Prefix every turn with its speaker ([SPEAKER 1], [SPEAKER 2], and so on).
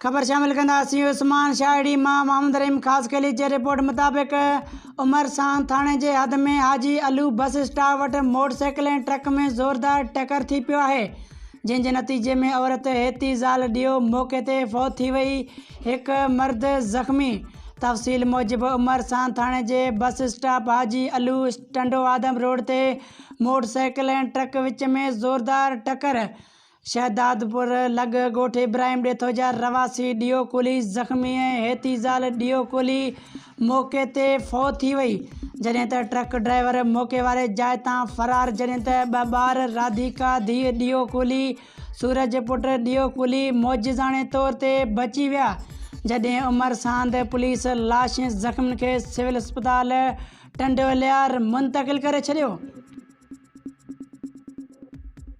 [SPEAKER 1] خبر شامل ڪنداسين عثمان شاهڙي مان محمد رحيم خاصخيلي جي رپورٽ مطابق عمر سان ٿاڻي جي حد ۾ حاجي علو بس اسٽاپ وٽ موٽر سائيڪل ۽ ٽرڪ ۾ زوردار ٽڪر ٿي پيو آهي جنهن جي نتيجي ۾ عورت هيتي زال ڏيئو موقعي تي فوت ٿي وئي هڪ مرد زخمي تفصيل موجب عمر سان ٿاڻي جي bus stop Haji Alu Tando Adam road تي موٽر سائيڪل ۽ ٽرڪ وچ ۾ زوردار ٽڪر شهدادپور لڳ ڳوٺ ابراهيم ڏيٿو جا رهواسي ڏيئو ڪولهي زخمي ۽ هيتي زال ڏيئو ڪولهي موقعي تي فوت ٿي وئي، جڏهن ته ٽرڪ ڊرائيور موقعي واري جاء تان فرار، جڏهن ته ٻه ٻار راڌيڪا ڌيء ڏيئو ڪولهي، سورج پٽ ڏيئو ڪولهي معجزاڻي طور تي بچي ويا، جڏهن عمر ساند پوليس لاش ۽ زخمين کي سول اسپتال ٽنڊو الهيار منتقل ڪري ڇڏيو.